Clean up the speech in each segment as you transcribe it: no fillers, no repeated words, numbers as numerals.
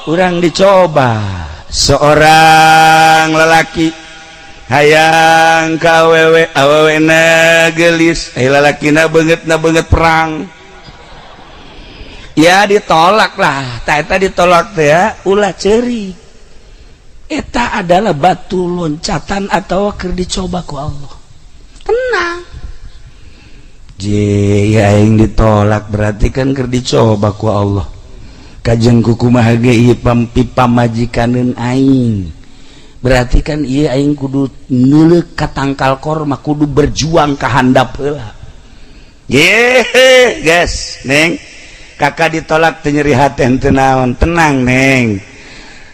Urang dicoba seorang lelaki hayang ka awewe, awewena gelis, eh, lalakina beungeutna beungeut perang, ya ditolak lah. Tah, eta ditolak teh ya, ulah ceurik. Eta adalah batu loncatan atau keur dicoba ku Allah. Tenang je ya, aing ditolak berarti kan keur dicoba ku Allah. Kajeng kukumaha ge ieu pamajikaneun aing, berarti kan ieu aing kudu neuleuk ka tangkal korma, kudu berjuang ka handap heula. Ye guys, Neng, kakak ditolak teu nyeri hate, teu naon. Tenang, Neng,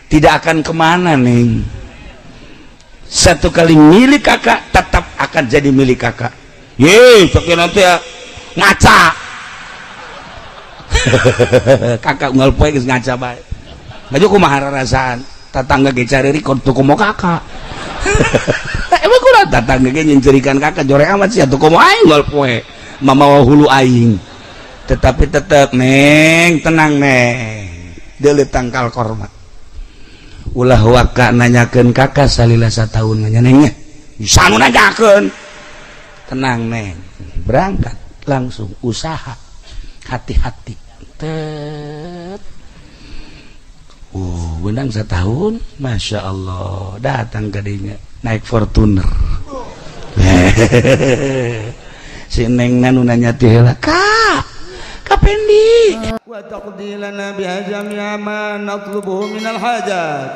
tidak akan kemana, Neng. Satu kali milik kakak, tetap akan jadi milik kakak. Ye, tapi nanti ya ngaca, kakak unggal poe geus ngaca bae. Maju kumaha rarasaan tetangga ge cariri kon tuh komo kakak. Emang kurang tetangga ge nyencerikan kakak, jore amat sih atuh, komo aing unggal poe mamawa hulu aing. Tetapi tetep, Neng, tenang, Neng, deuleu tangkal korma, ulah waka nanyakeun kakak salila satahun nanya, Nengnya bisa nu nanyakeun. Tenang, Neng. Berangkat langsung usaha hati-hati tet. Benang setahun, masya Allah, datang ke dinya naik Fortuner. Si Neng nu nanya ti heula, "Kak, Kak Pendi." وتقضي لنا بها جميع ما نطلبه من الحاجات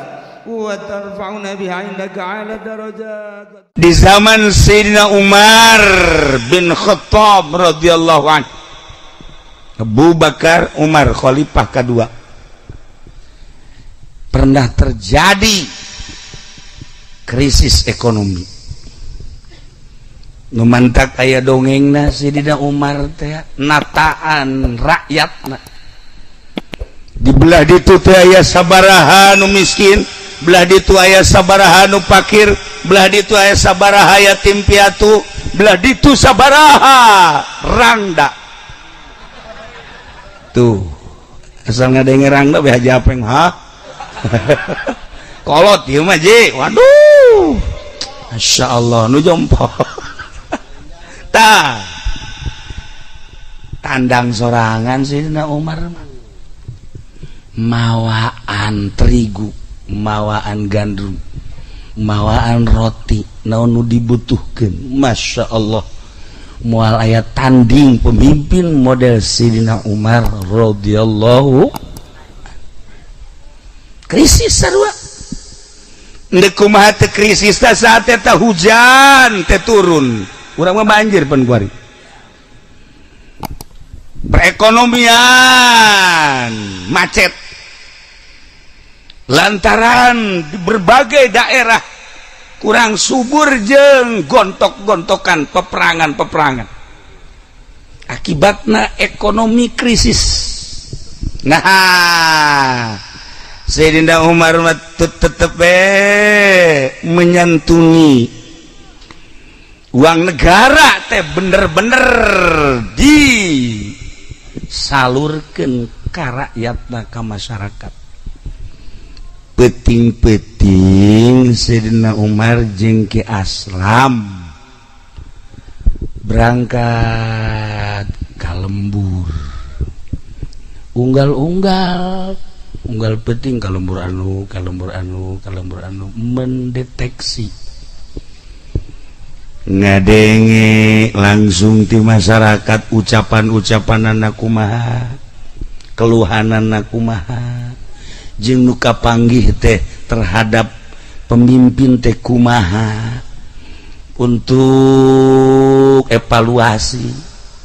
وترفعنا بها عندك أعلى الدرجات. Di zaman Sayyidina Umar bin Khattab radhiyallahu anhu, Abu Bakar, Umar, khalifah kedua, pernah terjadi krisis ekonomi. Nu mantak aya dongengna Sayyidina Umar teh nataan rakyatna. Di belah ditu teh aya sabaraha nu miskin, belah ditu aya sabaraha nu pakir, belah ditu aya sabaraha yatim piatu, belah ditu sabaraha rangda. Tuh, asal ngadenge rangda be haji apeng, ha kolot ieu mah ji. Waduh, Masya Allah, nu jompo. Tah, tandang sorangan Sayyidina Umar mah mawaan terigu, mawaan gandum, mawaan roti, naon nu dibutuhkeun. Masya Allah, moal aya tanding pemimpin model Sayyidina Umar radhiyallahu. Krisis sarua. Ndek kumaha teu krisis teh, saat eta hujan teh turun. Urang mah banjir pan kuari. Perekonomian macet lantaran di berbagai daerah kurang subur jeng gontok-gontokan, peperangan-peperangan, akibatnya ekonomi krisis. Nah, Sayyidina Umar tetep menyantuni uang negara teh bener-bener disalurkan ka rakyatna, ka masyarakat. Peuting-peuting Sayyidina Umar jeung Ki Aslam berangkat ka lembur, unggal-unggal, unggal peuting ka lembur anu, ka lembur anu, ka lembur anu, mendeteksi, ngadenge langsung di masyarakat ucapan-ucapan anak kumaha, keluhanan kumaha, jeung nu kapanggih teh terhadap pemimpin teh kumaha, untuk evaluasi,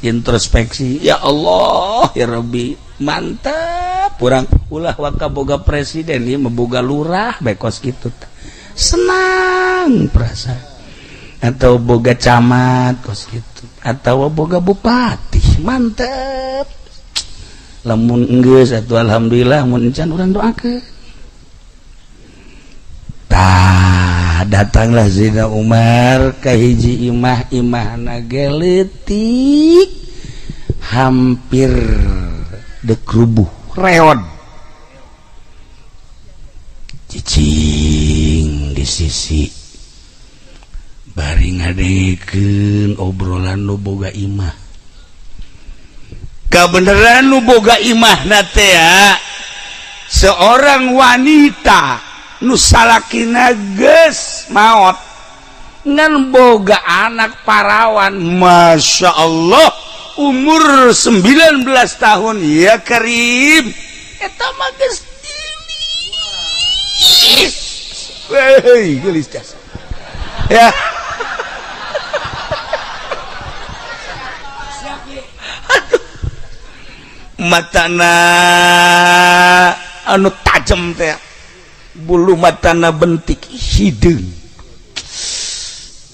introspeksi. Ya Allah, ya Rabbi, mantap. Kurang ulah waka boga presiden ieu mah, boga lurah bae kos kitu senang perasaan, atau boga camat kos gitu, atau boga bupati, mantap. Lamun enggeus atuh alhamdulillah, mun encan urang doakeun. Tah, datanglah Sayyidina Umar ka hiji imah, imahna ge leutik, hampir dek rubuh, reod. Cicing di sisi bari ngadengekeun obrolan nu boga imah. Kabeneran nu boga imahna teh seorang wanita nu salakina geus maot ngan boga anak parawan, Masya Allah, umur 19 tahun, ya karim, eta mah geus geulis, hei geulis jasa ya. Aduh, matana anu tajam teh, bulu matana bentik hideung,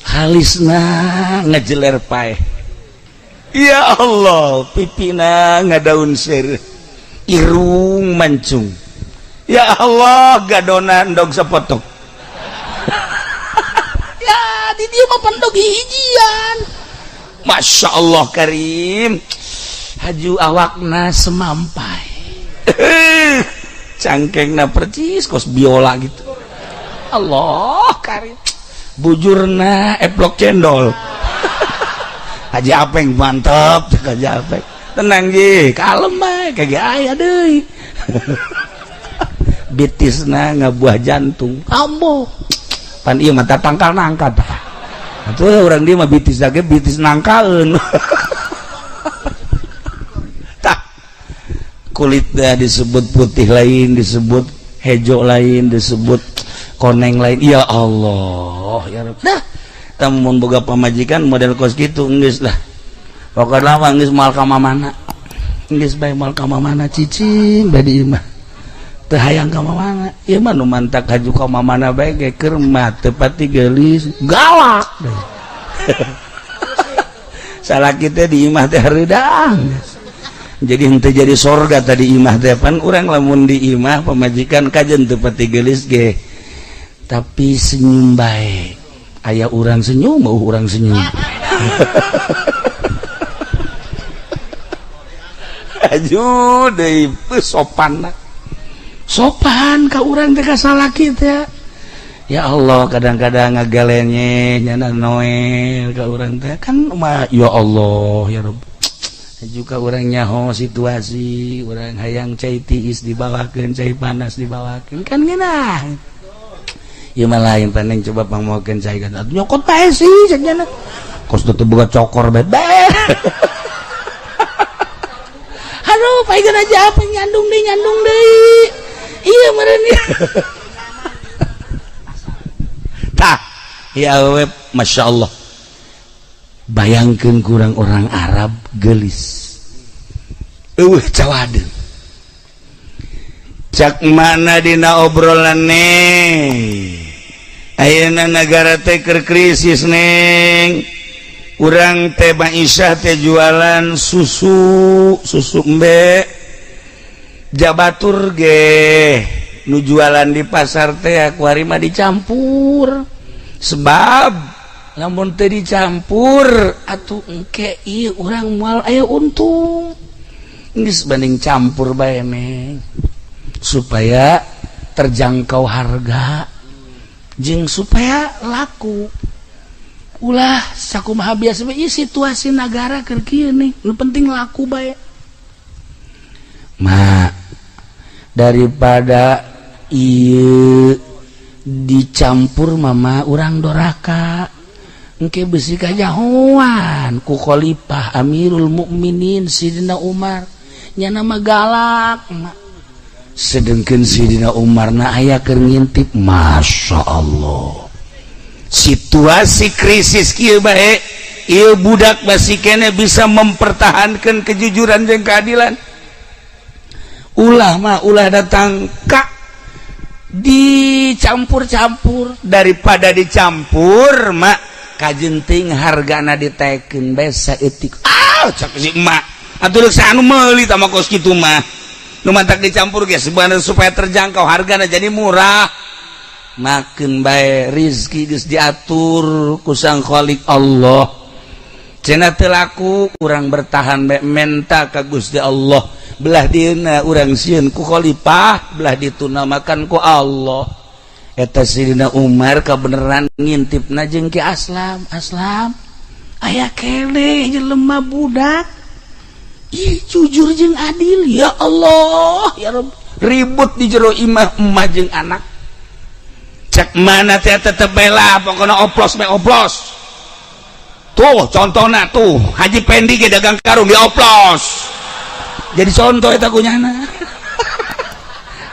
halisna ngejeler paeh, ya Allah, pipina ngadaun seureuh, irung mancung, ya Allah, gadona endog sapotok. Ya di dieu mah pendog hijian, Masya Allah karim, haju awakna semampai, cangkengna percis kos biola gitu, Allah karim, bujurna eplok cendol. Haji Apeng mantap, Haji Apeng tenang ji, kalem bae kagak aya deui. Bitisna ngabuah jantung, ambo pan ieu mah tangkal nangka tah. Atuh urang dieu mah bitis ge bitis nangkaeun. Tah, kulitnya disebut putih lain, disebut hejo lain, disebut koneng lain, ya Allah ya Rabb. Nah, mun boga pamajikan model kos kitu geus lah. Pokona mah geus moal ka mamana. Geus bae moal ka mamana cicing bae di imah. Teu hayang ka mamana. Ieu mah nu mantak haju ka mamana bae ge keur mah teu pati geulis, galak. Salaki teh di imah teh hareudang. Jadi henteu jadi sorga tadi imah teh, pan urang lamun di imah pamajikan kajen teu pati geulis ge. Tapi senyum bae. Aya urang senyum, mau urang senyum. Aduh, deui sopan. Sopan ka urang teh ka salaki teh. Ya Allah, kadang-kadang ngagalenye nyana noel ka urang teh kan mah ya Allah ya Rabb. Juga urang nyaho situasi, urang hayang cai tiis dibawakeun, cai panas dibawakeun kan ngeunah. Ieu mah lain paneng coba pangmokeun cai kan. Nyokot bae sih cek nyana. Kos teu boga cokor bae. Aduh, paegan aja apa nyandung deui. Iya meureun ieu. Tah, ya web Masya Allah. Bayangkeun kurang orang Arab geulis. Eueuh cawadeun. Cak mana dina obrolan neng? Ayeuna nagara teh keur krisis neng. Urang teh Aisyah teh jualan susu, susu embe. Jabatur ge nu jualan di pasar teh akuari mah dicampur. Sebab lamun teu dicampur atuh engke ieu urang moal aya untung. Geus banding campur bae neng, supaya terjangkau harga jeung supaya laku. Ulah sakumaha biasa ieu situasi nagara keur kieu nih, nu penting laku bae. Ma, daripada ieu dicampur mama urang doraka engke besi kajahoan ku khalifah Amirul Mukminin Sidina Umar nyana mah galak ma. Sedengkeun Sidina Umar na aya keur ngintip, Masya Allah, situasi krisis kieu bae ieu budak masih kene bisa mempertahankan kejujuran dan keadilan. Ulah mah ulah datang kak dicampur-campur, daripada dicampur mak kajenting hargana ditekeun bae saeutik. Ah cak si emak atuh deuk anu meuli tah mah kos kitu mah nu mantak dicampur ge sebenarnya supaya terjangkau hargana jadi murah. Makeun bae rizki geus diatur ku Sang Khalik Allah. Cenah teu laku urang bertahan bae menta ka Gusti Allah. Belah dieuna urang sieun ku khalifah, belah dituna makan ku Allah. Eta Sayyidina Umar kabeneran ngintipna jeung Ki Aslam. Aslam aya keneh jelema budak. Ih jujur jeung adil. Ya Allah, ya Rabb. Ribut di jero imah emak jeung anak. Cek mana teh tetep bela pokona oplos me oplos. Tuh contohna tuh Haji Pendi ge dagang karung dioplos. Jadi contoh eta kunyana.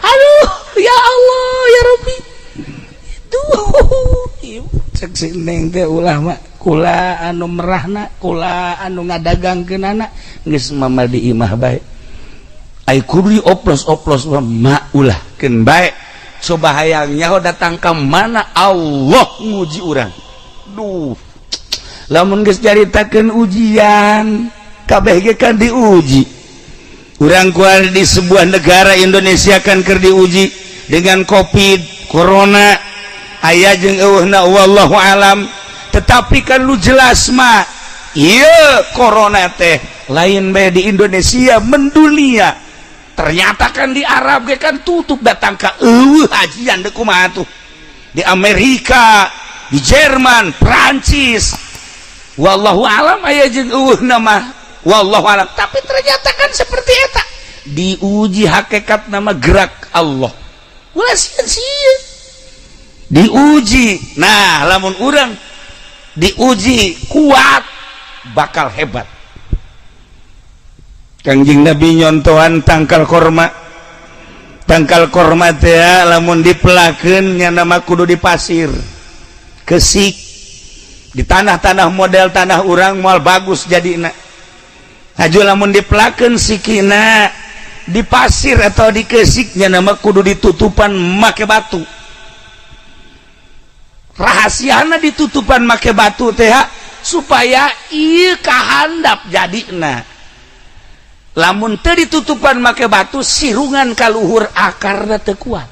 Aduh, ya Allah, ya Rabbi. Tuh, cek si neng teh ulah mah kula anu merahna, kula anu ngadagangkeunana geus mama di imah bae. Ai kudu dioplos-oplos mah ulah keun bae. Coba hayang nyaho datang ka mana Allah nguji urang. Duh. Lamun geus caritakeun ujian, kabeh ge kan diuji. Urang kuar di sebuah negara Indonesia kan keur diuji dengan Covid, Corona, aya jeung eueuhna wallahu alam. Tetapi kan lu jelas mah, ieu corona teh lain bae di Indonesia mendunia. Ternyata kan di Arab ge kan tutup datang ka eueuh hajian deui kumaha tuh. Di Amerika, di Jerman, Prancis. Wallahu alam aya jeung eueuhna mah. Wallahu alam, tapi ternyata kan seperti eta diuji hakikat nama gerak Allah ulah sieun-sieun diuji. Nah lamun urang diuji kuat bakal hebat. Kangjeng Nabi nyontohan tangkal korma. Tangkal korma teh lamun dipelakeun nya nama kudu di pasir kesik di tanah-tanah model tanah urang moal bagus jadina. Haju lamun dipelakeun sikina di pasir atau di kesiknya nama kudu ditutupan make batu. Rahasiana ditutupan make batu teh supaya ieu kahandap jadina. Lamun teu ditutupan make batu sirungan kaluhur akarna teu kuat.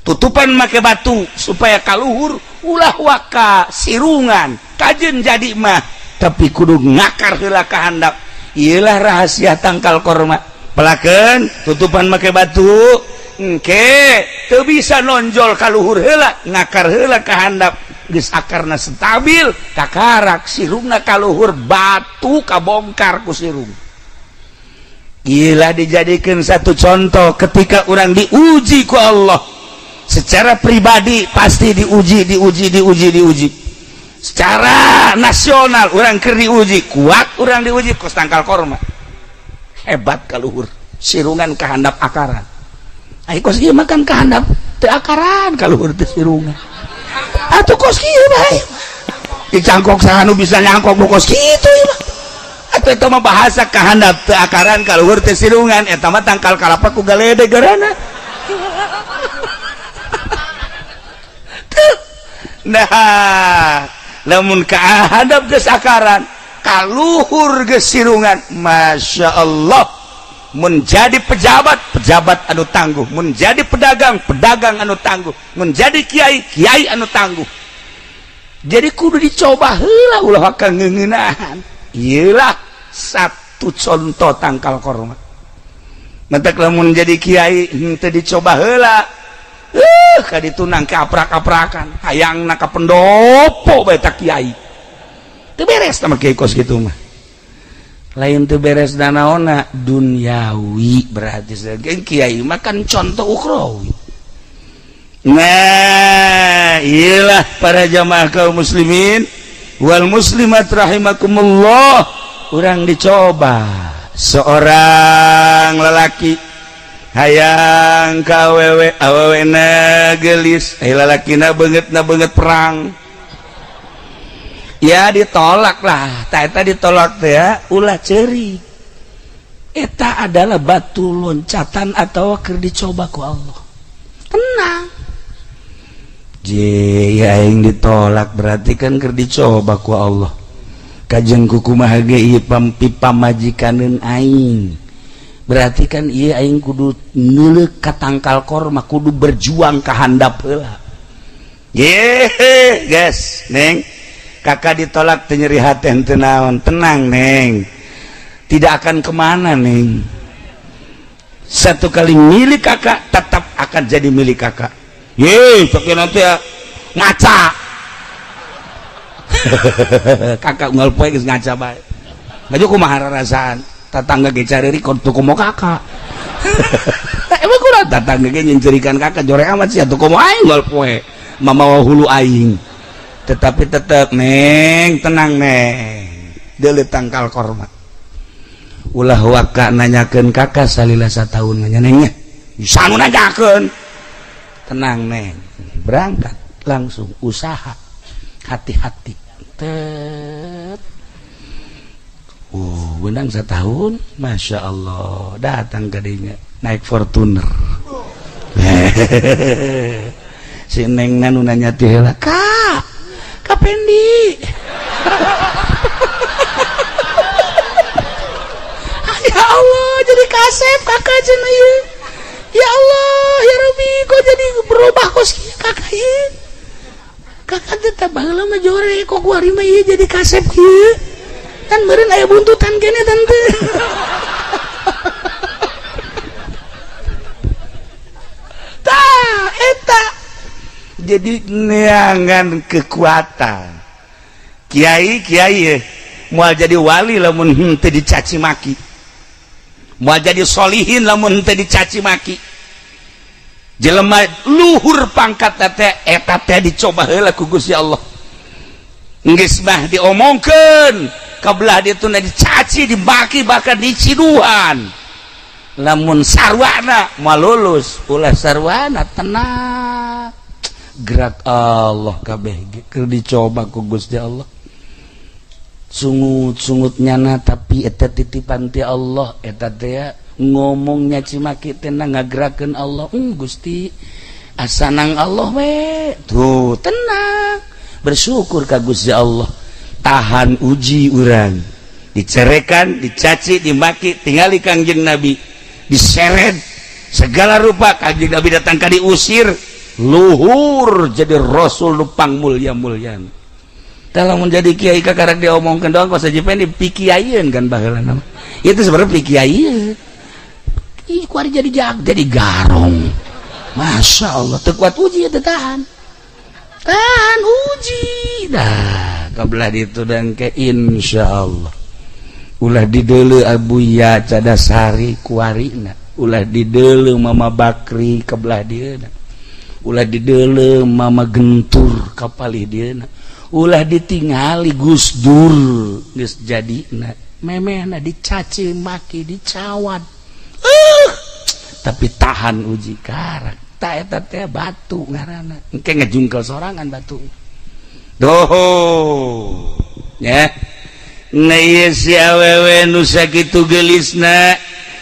Tutupan make batu supaya kaluhur ulah waka sirungan kajeun jadi mah tapi kudu ngakar heula kahandap. Iyalah rahasia tangkal korma. Pelakeun tutupan make batu engke teu bisa nonjol kaluhur heula ngakar heula kahandap geus akarna stabil kakarak sirungna kaluhur batu kabongkar ku sirung. Iyalah dijadikan satu contoh ketika orang diuji ku Allah secara pribadi pasti diuji diuji diuji diuji. Secara nasional orang keur diuji kuat orang diuji kos tangkal korma hebat kaluhur sirungan kahandap akaran. Ai kos ieu makan kahandap teu akaran kaluhur teu sirungan atuh kos kieu bae dicangkok saha nu bisa nyangkok nu kos kitu ieu mah. Atuh eta mah bahasa kahandap teu akaran kaluhur teu sirungan eta mah tangkal kalapa ku galede garana. Nah lamun kahadap geus akaran kaluhur geus sirungan Masya Allah menjadi pejabat pejabat anu tangguh, menjadi pedagang pedagang anu tangguh, menjadi kiai kiai anu tangguh. Jadi kudu dicoba heula ulah ka ngeuneunahan. Ieulah satu contoh tangkal korma. Mentek lamun jadi kiai henteu dicoba heula ka ditunang ke aprak-aprakan hayangna ka pendopo bae ta kiai teu beres sama kiai kos kitu mah. Lain teu beres danaona duniawi berarti sebagai kiai mah kan contoh ukhrawi. Nah iyalah para jamaah kaum muslimin wal muslimat rahimakumullah, urang dicoba seorang lelaki hayang ka awewe awewena gelis lalakina beungeutna beungeut perang ya ditolak lah. Ta eta ditolak teh ulah ceurik. Eta adalah batu loncatan atau keur dicoba ku Allah. Tenang je ya aing ditolak berarti kan keur dicoba ku Allah. Kajeng kumaha ge ieu pamajikaneun aing. Berarti kan iya aing kudu neuleuk ka tangkal korma, kudu berjuang ka handap heula. Ye, guys, neng. Kakak ditolak teu nyeri hate henteu naon. Tenang, neng. Tidak akan kemana, neng. Satu kali milik kakak tetap akan jadi milik kakak. Ye, cek nanti ya ngaca. Kakak unggal poe geus ngaca bae. Ngaju kumaha rarasaan tatangga ge careurik tuh komo kakak. Emang kurang tatangga ge nyencerikan kakak jore amat sih atuh komo aing unggal poe mamawa hulu aing. Tetapi tetep neng tenang neng. Deuleu tangkal korma. Ulah waka nanyakeun kakak salila sataun nya nengnya. Sanu nanyakeun. Tenang neng. Berangkat langsung usaha. Hati-hati. Tet. Benang setahun, masya Allah, datang ke dinya naik Fortuner. Si neng nanu nanya ti heula, "Kak, Kak Pendi." Ya Allah, jadi kasep kakak cenah ieu. Ya Allah, ya Rabbi, kok jadi berubah kos kakak ieu? Kakak teh tah baheula mah jore, kok kuari mah ieu jadi kasep kieu. Kan meureun aya buntutan kene tante. Tah eta jadi neangan kekuatan. Kiai kiai moal jadi wali lamun henteu dicaci maki. Moal jadi solihin lamun henteu dicaci maki. Jelema luhur pangkat teh eta teh dicoba heula ku Gusti Allah. Geus mah diomongkeun kabelah dia tuh dicaci, dibaki, bahkan diciduhan. Lamun sarwana mau lulus, ulah sarwana tenang. Gerak Allah kabeh keur dicoba ku Gusti Allah. Sungut-sungut nyana tapi eta titipan ti Allah, eta teh ngomong nyaci maki teh ngagerakeun Allah. Gusti asanang Allah we. Tuh tenang, bersyukur ka Gusti Allah. Tahan uji urang, dicerekan, dicaci, dimaki, tingali Kangjeng Nabi, diseret segala rupa. Kangjeng Nabi datang ka diusir, luhur jadi rasul lupang mulia-mulian. Kalau menjadi kiai kakarak diomongkeun doang kos aja pengen dipikiaieun kan baheula nama. Itu sebenarnya pikiaieun. Ih kuari jadi jag, jadi garong. Masya Allah, teu kuat uji teu tahan. Tahan uji dah. Kabelah itu dan ke insya Allah ulah dideuleu Abuya Cadasari kuarina, ulah dideuleu Mama Bakri kebelah dieuna, ulah dideuleu Mama Gentur kapalih dieuna, ulah ditingali Gus Dur geus jadina, memehna dicaci maki dicawat, tapi tahan uji karak ta eta teh batu ngaranna engke ngejungkel sorangan batu. Doho ya nah ieu si awewe nu sakitu geulisna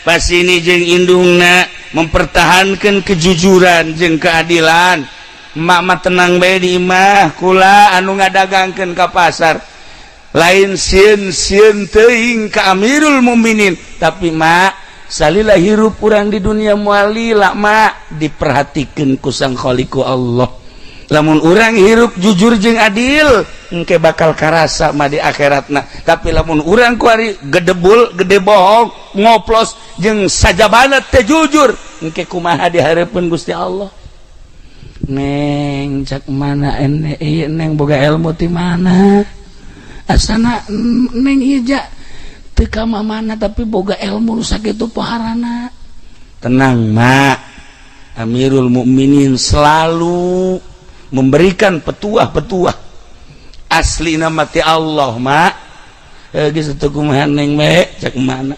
pasini jeung indungna mempertahankan kejujuran jeung keadilan. Emak mah tenang bae di imah kula anu ngadagangkeun ka pasar lain sieun-sieun teuing ka Amirul Mukminin, tapi mak salila hirup urang di dunia moal lila mak diperhatikeun ku Sang Khaliqu Allah. Lamun urang hirup jujur jeung adil engke bakal karasa mah di akhiratna. Tapi lamun urang kuari gedebul gede bohong ngoplos jeung sajabana teu jujur engke kumaha di hareupeun Gusti Allah. Neng cak mana ene ieu neng boga ilmu ti mana asana neng ieu ja teu ka mana tapi boga ilmu nu sakitu poharana. Tenang mak, Amirul Mukminin selalu memberikan petuah-petuah asli nama ti Allah mak. Geus teu kumaha neng we cek mana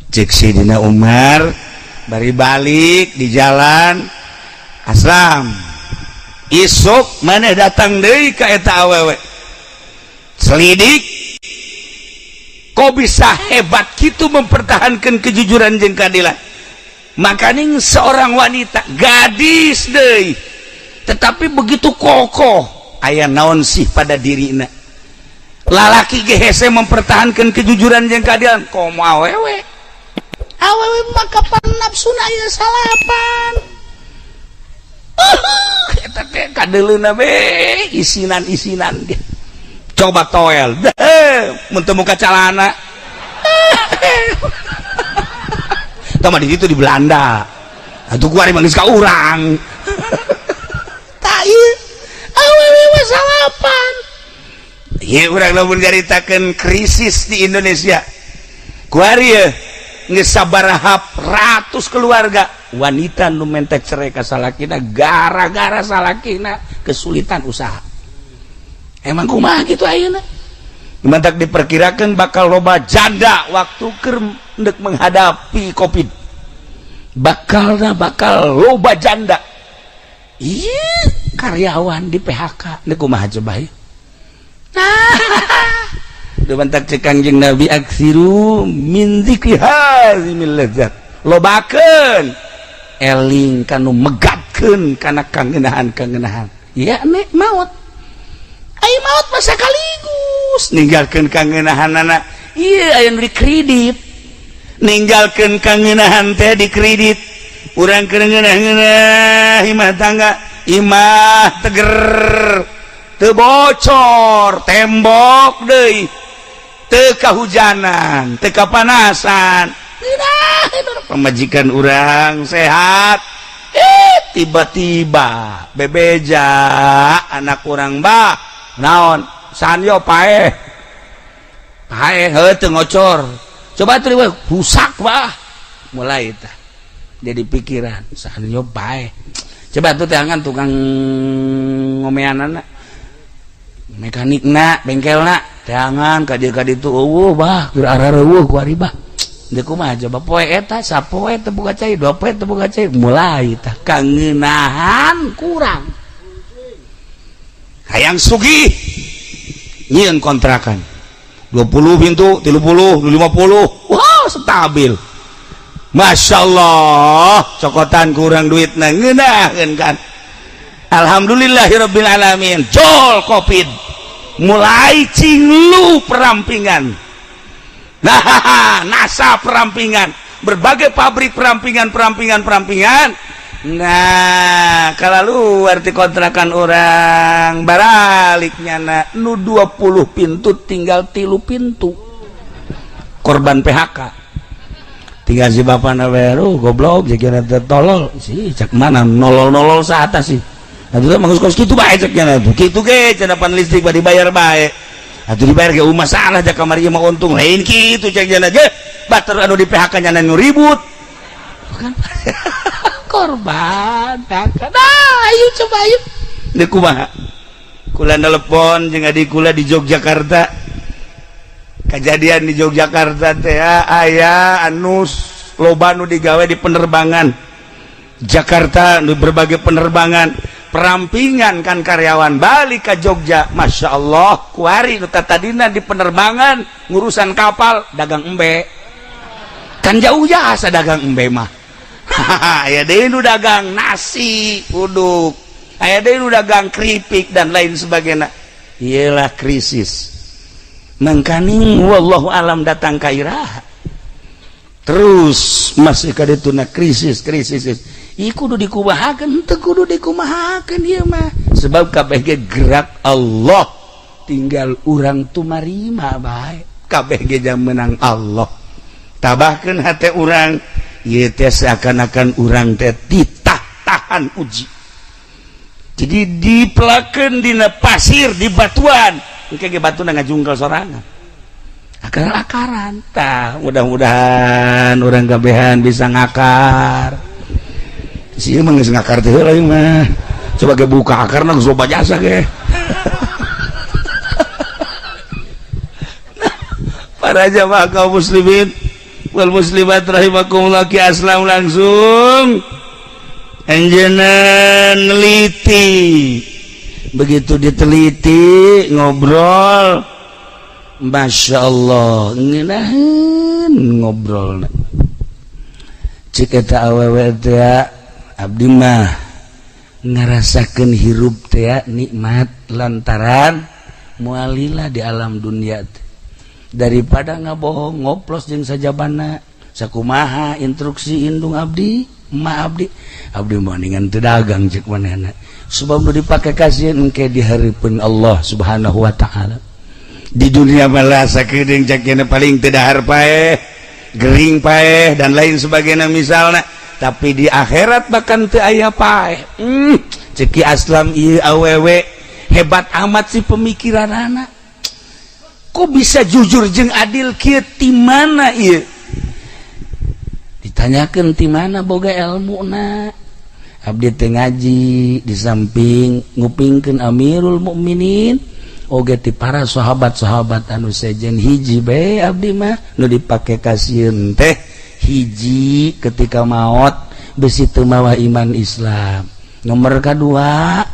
cek Sidina Umar bari balik di jalan aslam isuk maneh datang deui ka eta awewe selidik kok bisa hebat kitu mempertahankan kejujuran jeung keadilan. Makaning seorang wanita gadis deui tetapi begitu kokoh aya naon sih pada dirina. Lalaki ge hese mempertahankan kejujuran jeung keadilan komo awewe. Awewe mah kapan nafsuna aya salapan. Eta teh kadeuleuna we isinan-isinan ge. Coba toel deh mun teu muka calana. Tah mah di ditu di Belanda. Atuh kuari mah geus ka urang. ieu awewe mah salapan. Ieu urang lamun nyaritakeun krisis di Indonesia kuari ye geus sabaraha ratus keluarga wanita nu mentek cerai ka salakina gara-gara salakina kesulitan usaha. Emang kumaha kitu ayeuna? Mantak diperkirakan bakal loba janda waktu keur ndek menghadapi Covid. Bakalna bakal loba janda. Iya, karyawan di PHK. Ndek kumaha coba ieu? Nah, mantak cek Kangjeng Nabi aksiru min dzikri hazimil ladzat. Lobakeun eling kanu megatkeun kana kangenahan-kangenahan. Ya nek maot. Ai maot mah sakaligus ninggalkeun kangenahanana. Ieu aya nu dikredit. Ninggalkeun kangenahan teh dikredit. Urang keur ngeunah-ngeunah imah tangga, imah teger, teu bocor, tembok deui. Teu kahujanan, teu kapanasan. Pemajikan urang sehat, tiba-tiba bebeja anak urang bah naon sanyo paeh paeh heuh teu ngocor coba teu rusak bah mulai tah jadi pikiran sanyo paeh coba tuh teangan tukang ngomeanana mekanikna bengkelna teangan ka dieu ka ditu eueuh bah keur arareueuh ku ari bah. Deuk kumaha coba poe eta sapoe teu boga cai dua poe teu boga cai mulai tah kangenahan kurang. Hayang sugih nyieun kontrakan 20 pintu 30 50 wah stabil. Masya Allah cokotan kurang duitna ngeunaheun kan. Alhamdulillahirabbil alamin jol Covid mulai cinglu perampingan. Nah, NASA perampingan, berbagai pabrik perampingan, perampingan, perampingan. Nah, kalau luar di kontrakan orang baraliknya na, nu 20 pintu tinggal 3 pintu. Korban PHK. Tinggal si bapak na weru goblok jadi tolol sih cek mana nolol-nolol saat sih. Atuh mah geus kitu bae cek nya tuh. Kitu ge cenah pan listrik bari dibayar bae. Atuh dibayar ge masalah jak kamari mah untung lain kitu cek jana ge batur anu di PHK nya nu ribut bukan korban PHK. Nah ayo coba ayo deuk kumaha kula telepon jeung adik kula di Yogyakarta. Kejadian di Yogyakarta teh aya anu loba nu digawe di penerbangan Jakarta nu berbagai penerbangan perampingan kan karyawan balik ke Jogja. Masya Allah kuari nu tadina di penerbangan ngurusan kapal dagang embe kan jauh jasa dagang embe mah. Aya deui nu dagang nasi uduk, aya deui nu dagang keripik dan lain sebagainya. Iyalah krisis mangkaning wallahu alam datang ka iraha terus masih kadituna krisis krisis. Ieu kudu dikumahakeun teu kudu dikumahakeun ieu mah sebab kabeh ge gerak Allah tinggal urang tumarima bae kabeh ge jang menang Allah. Tabahkeun hate urang ieu teh seakan-akan urang teh ditah tahan uji. Jadi dipelakeun dina pasir di batuan engke ge batuna ngajungkel sorangan akar-akaran. Tah mudah-mudahan urang kabehan bisa ngakar. Si mah geus ngakar teh heula ieu mah. Coba ge buka akarna geus loba jasa ge. Para jamaah kaum muslimin wal muslimat rahimakumullah ki aslam langsung anjeunna neliti. Begitu diteliti ngobrol Masya Allah ngeunaheun ngobrolna. Cik eta awewe teh abdi mah ngarasakeun hirup teh nikmat lantaran mualila di alam dunia teh. Daripada ngabohong ngoplos jeung sajabana sakumaha instruksi indung abdi ma abdi abdi mah ningan teu dagang cek manehna sebab nu dipake kasieun engke dihareupeun Allah Subhanahu wa taala. Di dunia malah sakedeung cek paling teu dahar paeh gering paeh dan lain sebagainya misalna. Tapi di akhirat bahkan teu aya paeh. Cek Ki Aslam ieu awewe hebat amat si pemikiranana. Kok bisa jujur jeung adil kieu ti mana ieu? Ditanyakeun ti mana boga elmuna? Abdi teh ngaji di samping ngupingkeun Amirul Mukminin oge ti para sahabat-sahabat anu sejen hiji bae abdi mah nu dipake kasieun teh hiji ketika maot besi teu mawa iman Islam. Nomor kadua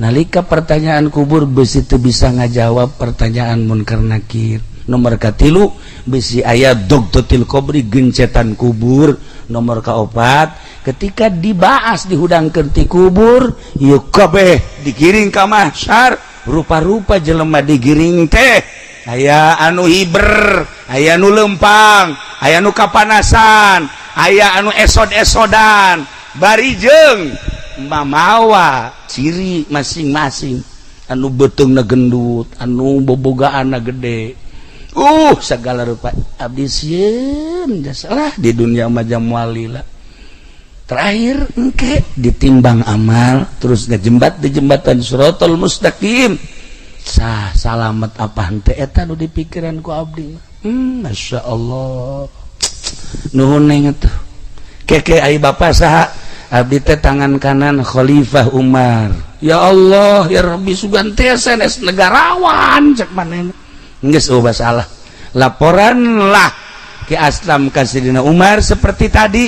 nalika pertanyaan kubur besi teu bisa ngajawab pertanyaan munkar nakir. Nomor katilu besi aya dogtotil kubri gencetan kubur. Nomor kaopat ketika dibaas dihudangkeun ti kubur ieu kabeh digiring ka mahsyar rupa-rupa jelema digiring teh aya anu hiber, aya anu lempang, aya anu kapanasan, aya anu esod-esodan, bari jeung mamawa ciri masing-masing, anu beuteungna gendut, anu bobogaanna gede. Segala rupa abdi sieun jasalah di dunia mah walila. Terakhir engke ditimbang amal terus ngejembat di jembatan Shiratal Mustaqim. Sah salamet apa henteu eta nu dipikiran ku abdi mah. Masya Allah. Nuhun neng atuh. Keke ai bapa saha? Abdi teh tangan kanan Khalifah Umar. Ya Allah, ya Rabbi sugan teh sanes negarawan cek manehna. Geus eueuh salah. Laporanlah Ki Aslam ka Sidina Umar seperti tadi.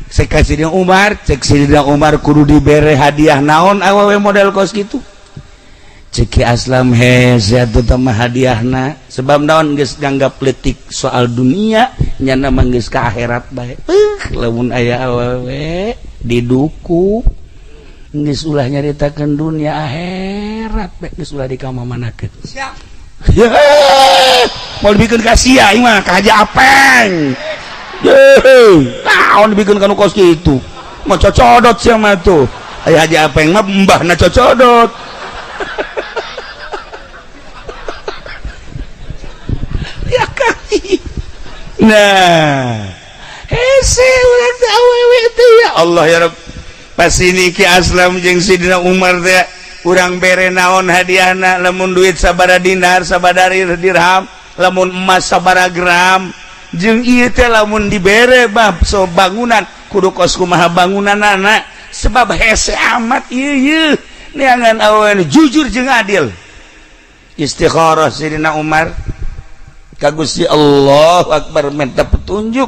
Cek Sidina Umar, cek Sidina Umar kudu dibere hadiah naon awewe model kos kitu. Cek Ki Aslam hese atuh teh mah hadiahna sebab naon geus nganggap leutik soal dunia nyana mah geus ka akhirat bae. Lamun aya awewe diduku geus ulah nyaritakeun dunia akhirat bae geus ulah dikamamanakeun. Siap. Mau dibikin kasih ya, mah ka Haji Apeng. Naon dibikin kanu kos kitu. Mah cocodot sia mah tuh. Aya Haji Apeng mah mbahna cocodot. Ya kali. Nah, hese urang teh awewe teh ya Allah ya Rabb. Pas ini Ki Aslam jeung Sidina Umar teh urang bere naon hadiahna lamun duit sabara dinar sabara dirham lamun emas sabara gram jeung ieu teh lamun dibere bab so bangunan kudu kos kumaha bangunanana sebab hese amat ieu ieu neangan awewe jujur jeung adil. Istikharah Sidina Umar ka Gusti Allahu Akbar minta petunjuk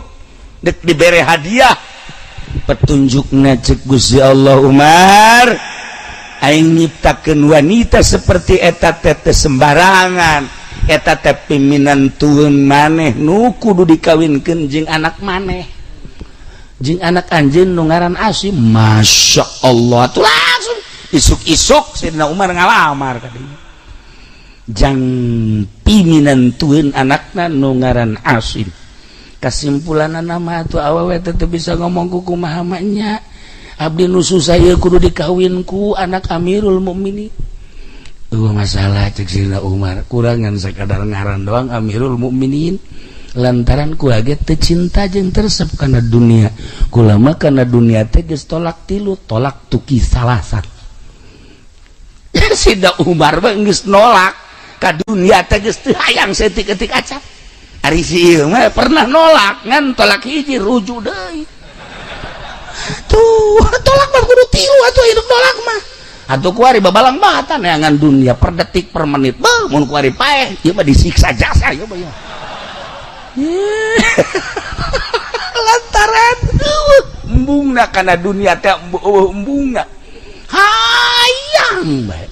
dek dibere hadiah petunjukna cek Gusti Allah Umar aing nyiptakeun wanita seperti eta teh sembarangan eta teh piminan tueun maneh nu kudu dikawinkeun jeung anak maneh jeung anak anjeun nu ngaran Asim. Masya Allah tuh langsung isuk-isuk Sayyidina Umar ngalamar kadinya jang piminan tueun anakna nu ngaran Asim. Kasimpulanna mah atuh awewe teh bisa ngomong ku kumaha mah nya abdi nu susah ieu kudu dikawin ku anak Amirul Mukminin. Eueuh masalah cek Sidina Umar kurangan sakadar ngaran doang Amirul Mukminin lantaran kula ge teu cinta jeung teresep kana dunia. Kula mah kana dunia teh geus tolak tilu, tolak tuki salasan. Sidina Umar mah geus nolak ka dunia teh geus teu hayang saeutik-eutik acan. Ari si ieu mah pernah nolak ngan tolak hiji rujuk deui. Tuh tolak mah kudu tilu atuh hidup nolak mah. Atuh kuari babalang batan neangan dunia per detik per menit. Beuh mun kuari paeh ieu mah disiksa jasa ieu mah ya. Lantaran eueuh embungna kana dunia teh eueuh embungna. Hayang bae.